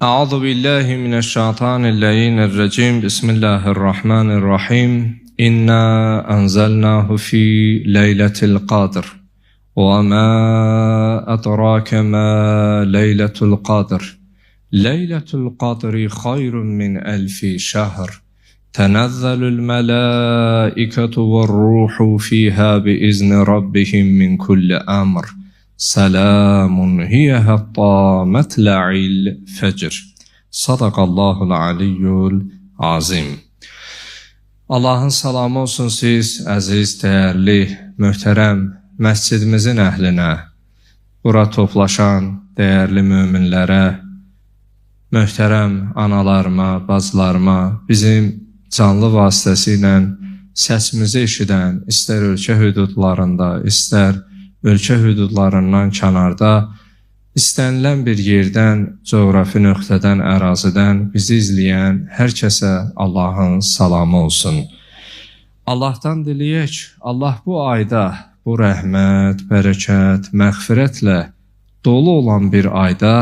Euzu billahi mineşşeytanirracim. Bismillahirrahmanirrahim. İnna enzelnahu fi leyletil qadr. Ve ma edrake ma leyletul qadr. Leyletul qadri hayrun min elfi şehr. Tenezzəlül mələikətu və'r-ruhu fiha biizni rabbihim min kulli emr. Selamun hiye hatta metla'il fecr. Sadakallahul aliyyul azim. Allahın salamı olsun siz, əziz, dəyərli, möhtərəm məscidimizin əhlinə, bura toplaşan dəyərli möminlərə, möhtərəm analarıma, bacılarıma, bizim canlı vasitəsilə səsimizi eşidən, istər ölkə hüdudlarında, istər ölkə hüdudlarından kənarda, istənilən bir yerdən, coğrafi nöqtədən, ərazidən bizi izləyən hər kəsə Allahın salamı olsun. Allahdan diləyək, Allah bu ayda bu rəhmət, bərəkət, məğfirətlə dolu olan bir ayda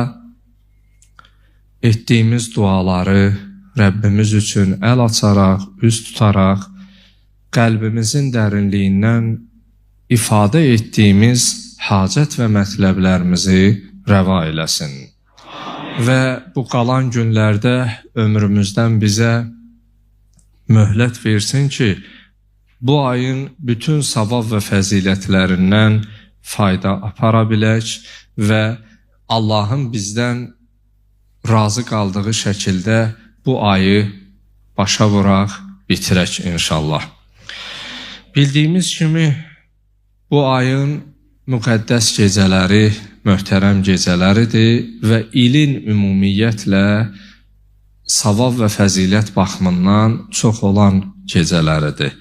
etdiyimiz duaları Rəbbimiz üçün əl açaraq, üz tutaraq, qəlbimizin dərinliyindən ifadə etdiyimiz hacət və mətləblərimizi rəva eləsin. Və bu qalan günlərdə ömrümüzdən bizə möhlət versin ki, bu ayın bütün savab və fəzilətlərindən fayda apara bilək və Allahın bizdən razı qaldığı şəkildə bu ayı başa vuraq, bitirək inşallah. Bildiyimiz kimi bu ayın müqəddəs gecələri, möhtərəm gecələridir və ilin ümumiyyətlə savab və fəzilət baxımından çox olan gecələridir.